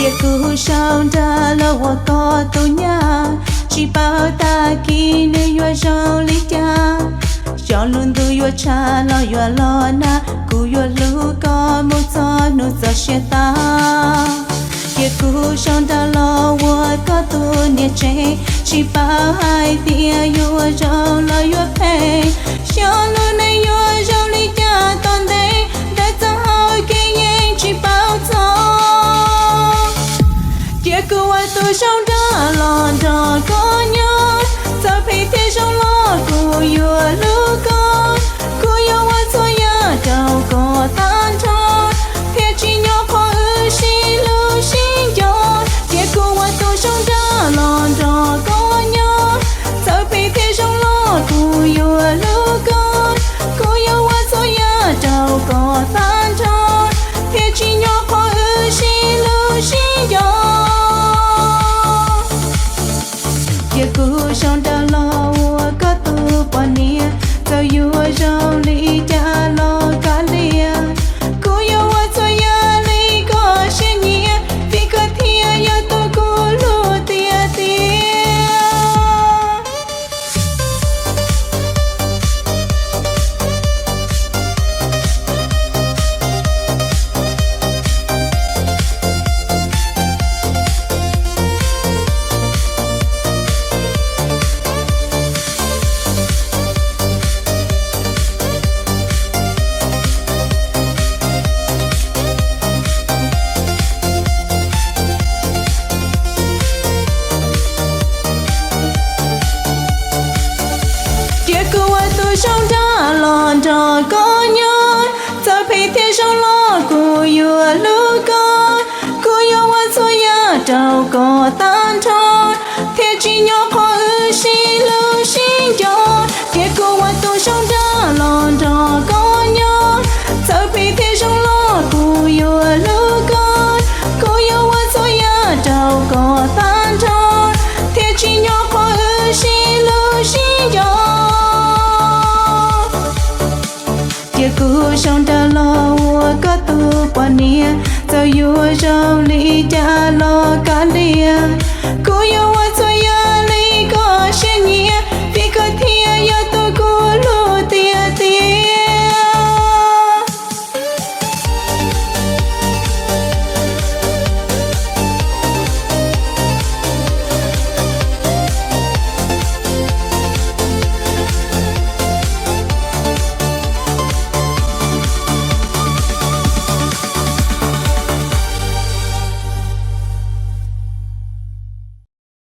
Ces kuv sau nra los ua koj tus nyab, tsis paub tag kis nws yuav zoo li cas. Xyov lub ntuj yuav tshav los yuav los nag, kuv yuav hlub koj mus txog hnub txog siab tag. Ces kuv sau nra los ua koj tus niam tsev, tsis paub hais tias yuav zoo los yuav phem. Xyov lub neej yuav zoo li cas tom ntej, ntawm txoj hau kev yeej tsis paub txog. Cia kuv ua tus sau nra los nrog koj nyob, txawm phem thiab zoo los kuv yuav hlub koj. Kuv yuav ua txhua yam rau koj tag nrho, thiaj tsim nyog qhov wb sib hlub sib nco. Cia kuv ua tus sau nra los nrog koj nyob, txawm phem thiab zoo los kuv yuav hlub koj. Kuv yuav ua txhua yam rau koj tag nrho, thiaj tsim nyog qhov wb sib hlub sib nco. Cia kuv sau nra los ua koj tus poj niam, txawm yuav zoo li cas los kav liam. Kuv yuav ua txhua yam li koj siab nyiam, vim koj thiaj yog tus kuv hlub tiag tiag. Cia kuv ua tus sau nra los nrog koj nyob, txawm phem thiab zoo los kuv yuav hlub koj. Kuv yuav ua txhua yam rau koj tag nrho, thiaj tsim nyog qhov wb sib hlub sib nco. Cia kuv ua tus sau nra los nrog koj nyob, txawm phem thiab zoo los kuv yuav hlub koj. Kuv yuav ua txhua yam rau koj tag nrho, thiaj tsim nyog qhov wb sib hlub sib nco. Cia kuv sau nra los ua koj tus poj niam, txawm yuav zoo li cas los kav liam. Kuv yuav